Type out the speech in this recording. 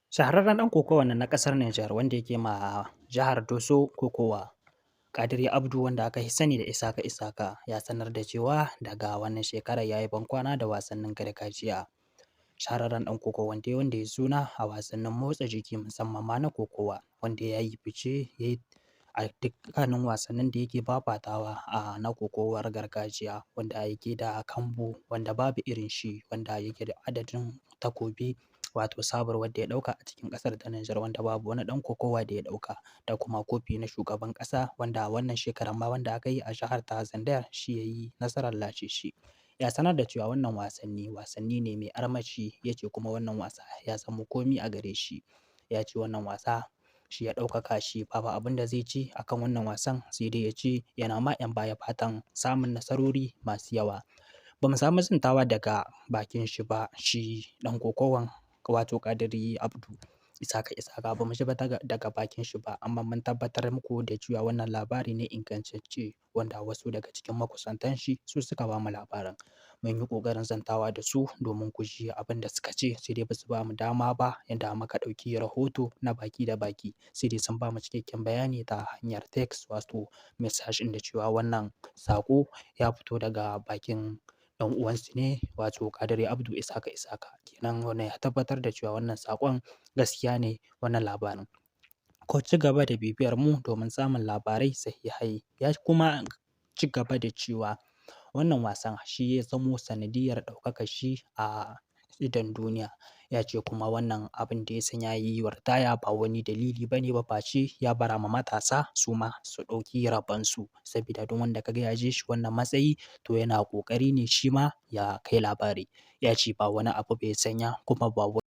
Shahararren ɗan kokowan nan na ƙasar Nijar wanda yake ma jihar Doso kokowa, Kadiri Abdu wanda aka fi sani da Isaka Isaka ya sanar da cewa daga wannan shekarar ya yi bankwana da wasannin gargajiya. Shahararren ɗan kokowan dai wanda ya suna a wasannin motsa jiki musamman ma na kokowa wanda ya yi fice ya yi a dukkanin wasannin da yake fafatawa a na kokowar gargajiya wanda yake da kambu wanda babu irin shi wanda yake da adadin takobi wato sabar wadda ya ɗauka a cikin ƙasar ta Nijar wanda babu wani ɗan kokowa da ya ɗauka da kuma kofi na shugaban ƙasa wanda wannan shekarar ma wanda aka yi a jihar ta Zandar shi ya yi nasarar lashe shi. Ya sanar da cewa wannan wasanni wasanni ne mai armashi, ya ce kuma wannan wasa ya zamo komi a gare shi. Ya ce wannan wasa shi ya ɗaukaka shi, babu abin da zai ce a kan wannan wasan sai dai ya ce yana ma 'yan baya fatan samun nasarori masu yawa. Ba mu samu zantawa daga bakin shi ba, shi ɗan kokowan wato Kadiri Abdu Isaka Isaka, ba mu ji ba daga bakin shi ba, amma mun tabbatar muku da cewa wannan labari ne ingantacce wanda wasu daga cikin makusantan shi su suka ba mu labarin. Mun yi ƙoƙarin zantawa da su domin ku ji abin da suka ce, sai dai ba su ba mu dama ba yanda muka ɗauki rahoto na baki da baki, sai dai sun ba mu cikakken bayani ta hanyar text wato message inda cewa wannan saƙo ya fito daga bakin ɗan uwansu ne wato Kadiri Abdu Isaka Isaka. Kenan wannan ya tabbatar da cewa wannan saƙon gaskiya ne, wannan labarin. Ku ci gaba da bibiyar mu domin samun labarai sahihai. Ya kuma ci gaba da cewa wannan wasan shi ya zamo sanadiyyar ɗaukakar shi a idon duniya. Ya ce kuma wannan abin da ya sanya ya yi ritaya ba wani dalili ba ne ba face ya bara ma matasa su ma su ɗauki rabonsu, sabida duk wanda ka ga ya je shi wannan matsayi to yana ƙoƙari ne shi ma ya kai labari. Ya ce ba wani abu bai sanya kuma ba wani